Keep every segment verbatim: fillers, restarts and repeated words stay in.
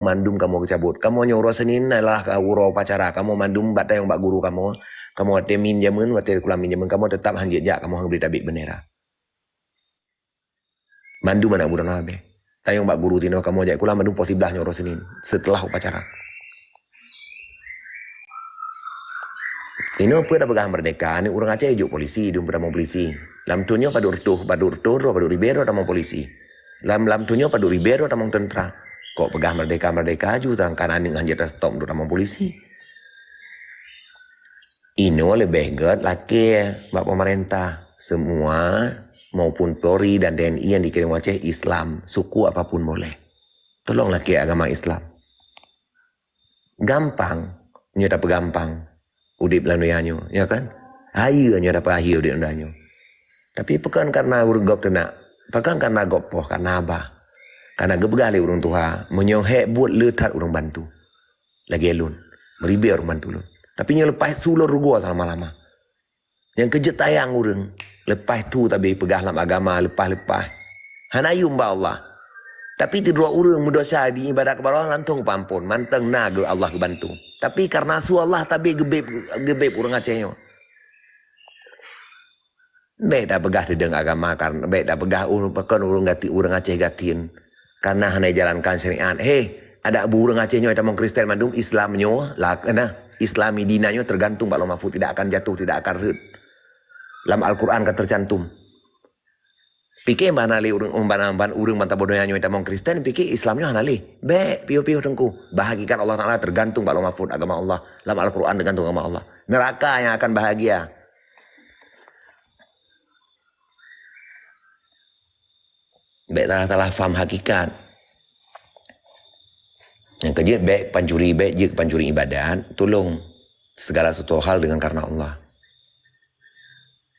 mandum kamoe geucabot. Kamoe nyoe uroe Senin adalah ka uroe upacara. Kamoe mandum bak tanyong bak guru kamoe. Kamoe watée min jameun, watée sikula min jameun, kamoe teutap han jeuet jak, kamoe han geubri tabek beundera. Mandum aneuk muda na habéh. Tanyong bak guru tinoe, kamoe jak sikula mandum poh siblaih nyoe uroe Senin, seuteulah upacara. Inoe peue tapeugah meurdeka, aneuk ureuëng Aceh jok polisi, dum peutamong polisi. Lam thon nyoe padub reutôh, padub reutôh droe, padub ribée droe tamong polisi. Lam, lam thon nyoe padub ribée droe tamong teuntra. Kok peugah meurdeka-meurdeka ju, seudangkan aneuk han jeuet tastop untuk tamong polisi. Inoe leubeh gét lakée bak peumeurintah, semua maupun Polri dan T N I yang dikirim Aceh Islam, suku apapun boleh. Tolong lakée agama Islam. Gampang, nyoe tapeugampang udeb lam donya nyoe, ya kan? Hayeue nyoe tapeuhayeue udeb lam donya nyoe. Tapi pakon kareuna ureuëng gob teunak, pakon kareuna gob poh, kareuna haba. Kareuna geupeugah lé ureuëng tuha, meunyoe hék buet le that ureuëng bantu. Lagée lôn, meuribée ureuëng bantu lôn. Tapi nyoe leupah su lôn rugoe seulama-lama. Nyang keujeuet tayang ureuëng, leupah su tabi peugah lam agama leupah-leupah. Hana yum bak Allah. Tapi sidroe ureuëng meudesya di iébadat keu Allah langsong peuampon, mantong na geu Allah geubantu. Tapi kareuna su Allah tabi geubeb, geubeb ureuëng Aceh nyoe. Bék tapeugah teudong agama, kareuna bék tapeugah ureuëng pakon ureuëng gati, ureuëng Aceh gatin. Kareuna hana jalankan syariat. Hei, adak bu ureuëng Aceh nyoe tamong Kristen mandum, Islam nyoe, la, nah, Islami dina nyoe tergantung bak Lauh Mahfuz, tidak akan jatuh, tidak akan rhët. Lam Al-Quran ka tercantum. Pike ban hana lé ureuëng, ban, ban ureuëng ban taboh donya nyoe tamong Kristen, pike Islam nyoe hana lé. Bék, piôh-piôh teungku. Bah hakikat Allah Taala tergantung bak Lauh Mahfuz agama Allah. Lam Al-Quran tergantung agama Allah. Neraka yang akan bahagia. Bék salah-salah faham hakikat. Nyang keujeuet bék pancuri, bék jeuet pancuri iébadat, tulông segala sesuatu hal dengan karena Allah.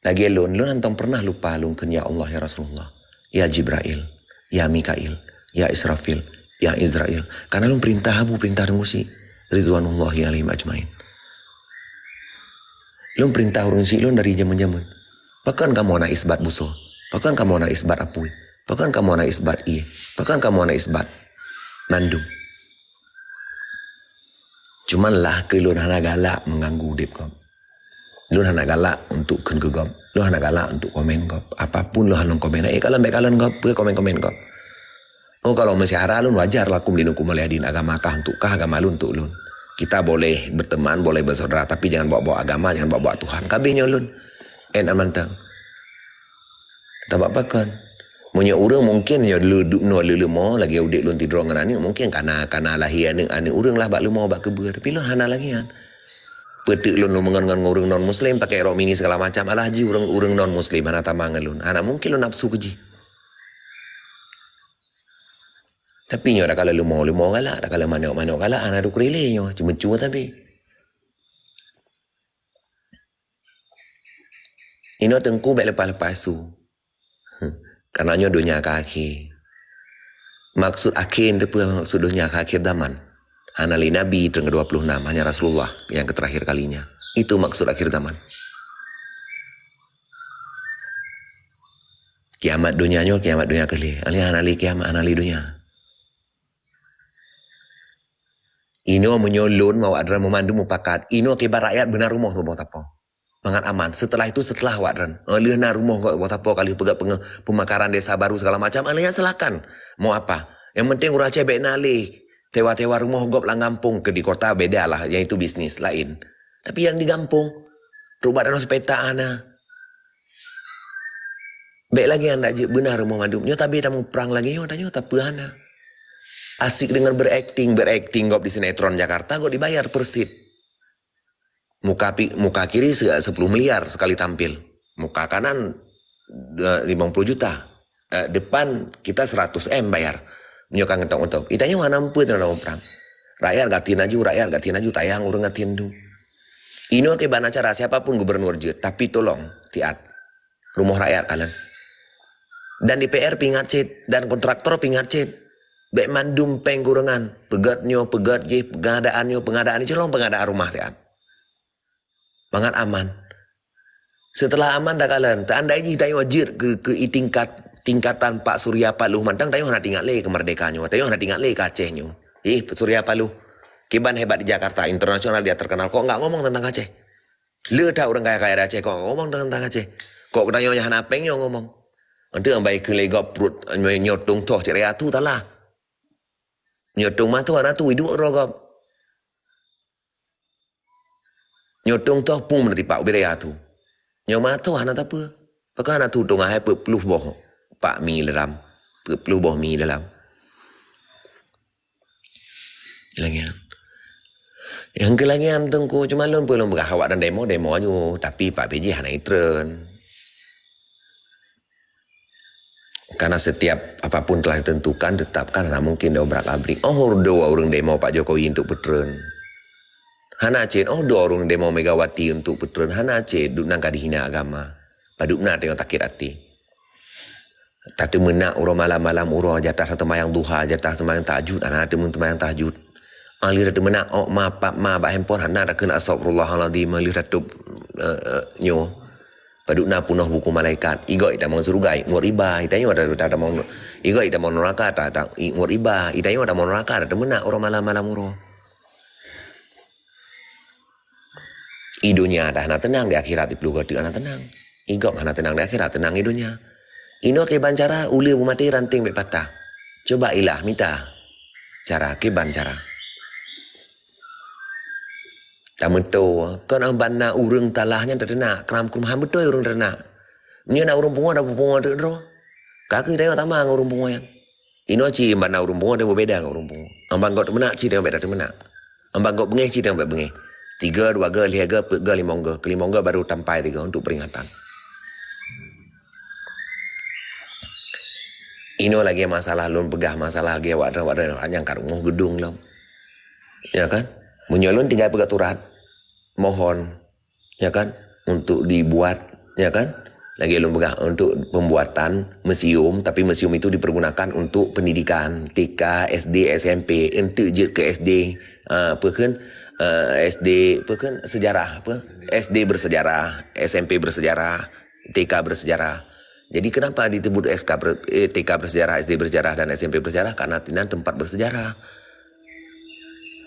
Lagée lôn, lôn hántom peureunah lupa lôn kheun ya Allah, ya Rasulullah, ya Jibrail, ya Mikail, ya Israfil, ya Izrail. Kareuna lôn peurintah Abu, peurintah Teungku Syiek, ridwanullahi alaihim ajmain. Lôn peurintah ureuëng Syiek lôn dari jameun-jameun. Pakon kamoe na isbat busoe? Pakon kamoe na isbat apui? Pakon kamoe na isbat ié? Pakon kamoe na isbat mandum? Cuman lah keu lôn hana galak mengganggu udeb gob. Lôn hana galak untuk kheun keu gob. Lôn hana galak untuk komen gob. Apapun lôn hana komen. Eh, kalon bék kalon gob, peue komen-komen gob. Oh, kalau meusyara lôn wajar lakum dinukum waliyadin, agama kah untuk kah, agama lôn untuk lôn. Kita boleh berteman, boleh bersaudara, tapi jangan bawa-bawa agama, jangan bawa-bawa Tuhan. Kabeh nyoe lôn. Eh, na mantong. Tabak pakon. Meunyoe ureuëng mungkin nyoe le, du, nyoe le leumo lagée udeb lôn sidroe ngon aneuk, mungkin kana, kana lahé aneuk, aneuk ureuëng lah bak leumo bak keubeuet. Tapi lôn hana lagée nyan. Peuteuk lôn, lôn meungon ngon ureuëng non muslim, pakai rok mini segala macam, alah jih ureuëng, ureuëng non muslim hana tamah ngon lôn. Hana mungkin lôn nafsu keu jih. Tapi nyoe takalon leumo, leumo galak, takalon manok, manok galak, hana duek rilée nyoe, ceumeucue tapi. Inoe teungku bék leupah-leupah su. Karena nyoe donya ka akhé. Maksud akhé teupeue maksud donya ka akhir zaman. Hana lé nabi teung kedua puluh enam, hanya Rasulullah yang terakhir kalinya. Itu maksud akhir zaman. Kiamat donya nyoe, kiamat donya keu lhée. Alheuh hana lé kiamat, hana lé donya. Inoe meunyoe lôn mawak droe meumandum mupakat, inoe kiban rakyat beuna rumoh saboh tapo. Mangat aman. Setelah itu, setelah awak droen, eh, lheueh na rumoh gob boh tapo ka lheueh peugah penge-, pemekaran desa baru segala macam, eh, nyan silakan. Mau apa? Yang penting ureuëng Aceh bék na lé tewa-tewa rumoh gob lam gampông, ke di kota beda lah, yang itu bisnis lain. Tapi yang di gampông, trok bak danau sepeta hana. Bék lagée nyan dak jeuet beuna rumoh mandum. Nyoe tabi tamuprang lagée nyoe, tanyoe tapeue hana. Asik dengan berakting, berakting gob di sinetron Jakarta, gob dibayar per seat. Muka pi-, muka kiri se-, sepuluh miliar sekali tampil. Muka kanan, eh, lima puluh juta. Eh, depan kita seratus M bayar. Nyoe ka ngetop-ngetop. Ita nyoe hana meupeu teuh dalam perang. Rakyat gatin laju, rakyat gatin laju, tayang ureuëng gatin tu. Inoe kiban acara siapa pun gubernur jeuet, tapi tolong tiat. Rumoh rakyat kalon. Dan D P R pingat cit, dan kontraktor pingat cit. Bék mandum péng kureungan, peugét nyoe, peugét jih, pengadaan nyoe, pengadaan jih, lom pengadaan rumah tiat. Mangat aman. Setelah aman takalon, teuandai jih tanyoe jeuet keu, keu i tingkat, tingkatan Pak Surya Paloh mantong, tanyoe hana tingat lé keu merdeka nyoe, tanyoe hana tingat lé keu Aceh nyoe. Ih, Surya Paloh. Kiban hebat di Jakarta, internasional dia terkenal. Kok enggak ngomong tentang Aceh? Le that ureuëng kaya-kaya di Aceh, kok enggak ngomong tentang Aceh? Kok geutanyoe nyang hana péng nyoe ngomong? Nanti ambai keu lé gob pruet, nyoe, nyoe tong thoh cit raya tu talah. Nyoe tong mantong hana tu, iduek droe gob. Nyoe tong thoh pung meuneuti pak ubit raya tu. Nyoe mantong hana tapeue. Pakon hana tu tong ahai peuet ploh boh pak mi dalam. Peuet ploh boh mi dalam. Langian. Nyang keu langian Teungku, cuma lôn peue lôn peugah awak dan demo, demo aja. Tapi Pak P J hana itreun. Karena setiap apapun telah ditentukan, tetapkan, hana mungkin diobrak-abrik. Oh, dua ureuëng demo Pak Jokowi untuk peutreun. Hana cit, oh, dua ureuëng demo Megawati untuk peutreun. Hana cit, duk nan ka dihina agama. Padub na tengok sakit hati. Tateumeunak uroe malam-malam uroe, jatah seumayang duha, jatah seumayang tahajud, hana teumeunak seumayang tahajud. Ahli tateumeunak, ok ma, pap ma, bak handphone, hana takheun astagfirullahaladzim, ahli tatub, eh, eh, nyoe. Padub na punoh buku malaikat, igoe itamong syeuruga, ingat riba, itanyoe ta-, ta-, tamong, igoe itamong neuraka, ta-, ta-, ingat riba, itanyoe tamong neuraka, tateumeunak uroe malam-malam uroe. I donya dah hana teunang, di akhirat di peuleueh goe teuk hana teunang. I gob hana teunang di akhirat, teunang i donya. Inoe kiban cara uleue beumaté ranting bék patah. Coba ilah mita cara kiban cara. Tameuto, kon bak na ureuëng talah nyan tateunak, kram krumahan beutôi ureuëng tateunak. Nyoe na ureuëng pungo, na pungo teuk droe. Ka keuh tayok tamah ngon ureuëng pungo nyan. Inoe ci bak na ureuëng pungo, tayok beda ngon ureuëng pungo. Ambang gob teumeunak, ci tayok beda teumeunak. Ambang gob beungéh, ci tayok beda beungéh. Tiga, dua ga, lhée ga, peuet ga, limong ga. Keulimong ga baru tampai tiga untuk peringatan. Inoe lagée masalah lôn peugah, masalah lagée awak droe, awak droe nyang ka rumoh geudong lom. Ya kan? Meunyoe lôn tinggai peugah surat, mohon, ya kan, untuk dibuat, ya kan, lagée lôn peugah, untuk pembuatan museum, tapi museum itu dipergunakan untuk pendidikan, T K, S D, S M P, enteuk jeuet ke S D, ah, apa kan, ah, S D, apa kan, sejarah, apa, S D bersejarah, S M P bersejarah, T K bersejarah. Jadi kenapa disebut S K ber-, eh, T K bersejarah, S D bersejarah, dan S M P bersejarah? Karena di nan tempat bersejarah.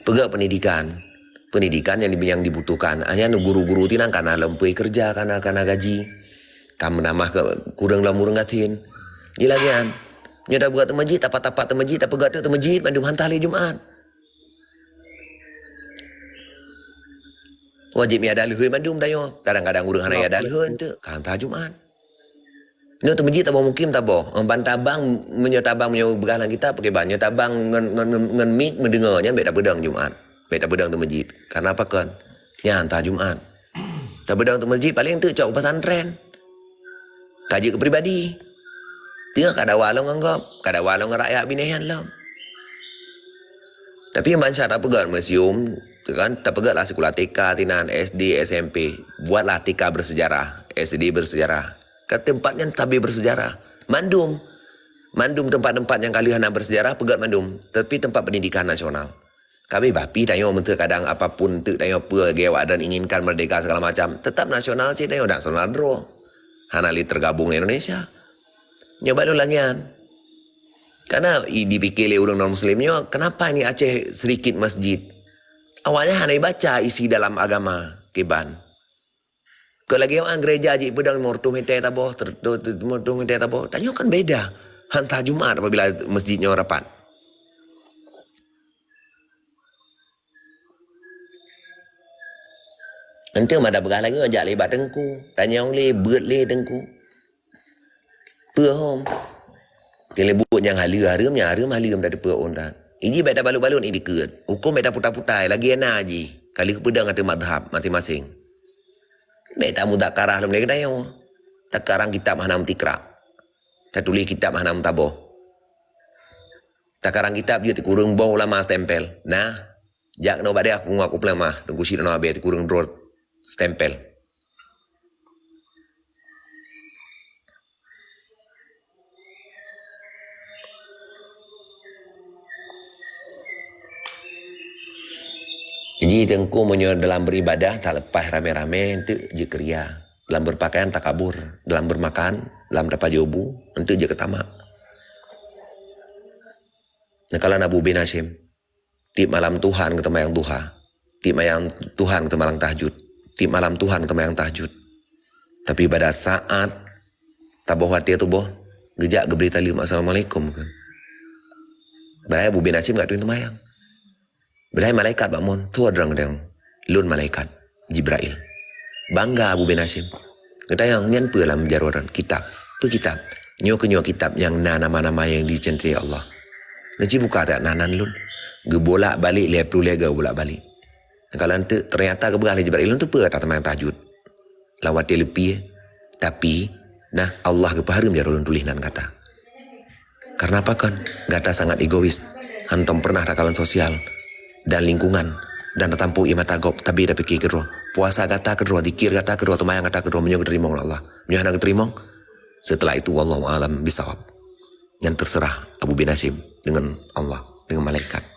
Peugah pendidikan. Pendidikan yang di-, yang dibutuhkan. Hanya guru-guru ti nan kana lom peue kerja, kana, kana gaji. Ka meunamah ke kureueng lom ureuëng gasien. Jilagian. Nyoe tabuka teumeujid, tapat-tapat teumeujid, tapeugah teuk teumeujid, mandum hantah lé Jumat. Wajib iada leuhoi mandum tanyoe. Kadang-kadang ureuëng hana iada leuhoi teuk, ka hantah Jumat. Nyoe teumeujid taboh mukim taboh. Ban tabang, meunyoe tabang, meunyoe beugah lam kitab, pakai ban. Nyoe tabang ngon, ngon, ngon, ngon mik meudeungoe nyan bék tapeudong Jumat. Bék tapeudong teumeujid. Karena apa kon? Nyan hantah Jumat. Tapeudong teumeujid paléng teuk cok pesantren. Ka jeuet keu pribadi. Teungoh ka dawa lom ngon gob, ka dawa lom ngon rakyat binéh nyan lom. Tapi bansa tapeugah museum, kan, tapeugah lah sikula T K tinan, S D, S M P. Buatlah T K bersejarah, S D bersejarah. Ka tempat nyan tabé bersejarah. Mandum. Mandum tempat-tempat nyang ka lheueh hana bersejarah, peugah mandum. Tapi tempat pendidikan nasional. Ka beubapi tanyoe meunteuk kadang apapun teuk tanyoe peue lagée awak dan inginkan merdeka segala macam, tetap nasional cit tanyoe nasional droe. Hana lé tergabung Indonesia. Nyoe baru lagée nyan. Karena i-, dipikir lé ureuëng non muslim nyoe, kenapa ini Aceh sedikit masjid? Awaknya hana baca isi dalam agama kiban. Keu lagée awak gereja jih peudong limong reutôh meter taboh, ter-, ter-, ter-, limong reutôh meter taboh. Tanyoe kan beda. Hantah Jumat apabila masjid nyoe rapat. Ente mada peugah lagi jak lé bak teungku. Tanyong lé, beuet lé teungku. Peue hom? Keu lé buet nyang haleue hareuem, nyang hareuem haleue meutateupeue ôn that. Iji bék tabalot-balot i dikeue. Huköm bék taputai-putai, lagée na jih. Ka lheueh peudong ateueh mazhab maséng-maséng. Bék tamuzakarah lom lé geutanyoe. Takarang kitab hana meutikrak. Tatuléh kitab hana meusaboh. Takarang kitab jeuet kureueng boh ulama stempel. Nah, jak keunoe bak dayah pungo kupeuleumah, teungku cit keunoe abée kureueng droe stempel. Jadi teungku meunyoe dalam beribadah tak leupah ramé-ramé, enteuk jeuet keu ria. Dalam berpakaian takabur, dalam bermakan, dalam tapajoh bu, enteuk jeuet keu tamak. Neukalon Abu bin Hasyim. Tiep malam Tuhan geuteumayang duha. Tiep malam Tuhan geuteumayang tahajud. Tiep malam Tuhan geuteumayang tahajud. Tapi pada saat taboh watée tuboh, geujak geubri taleuem, "Assalamualaikum," kan. Padahai Abu bin Hasyim ka teuteumayang. Padahai malaikat bak mon, "Soe droe?" "Lôn malaikat Jibrail." Bangga Abu bin Hasyim. Geutanyong, "Nyan peue lam jaroe droen?" "Kitab." "Peue kitab?" "Nyoe keunyoe kitab nyang na nama-nama nyang jicintai Allah." "Neuci buka that nan lôn." Geubolak-balik lhée ploh lhée go bolak-balik. Ka lheueh teuk, ternyata geupeugah lé Jibrail, "Lôn teupeue gata teumayang tahajud lam watée leupie, tapi nah Allah geupeuhareuem jaroe lôn tuléh nan gata. Kareuna apa kon? Gata sangat egois, hantom pernah takalon sosial dan lingkungan, dan tatampôk ié mata gob, tapi tapike keudroe. Puasa gata keudroe, zikir gata keudroe, teumayang gata keudroe, meunyoe geuteurimong lé Allah. Meunyoe hana geuteurimong, setelah itu wallahu a'lam bisawab." Nyan terserah Abu bin Hasyim deungon Allah, deungon malaikat.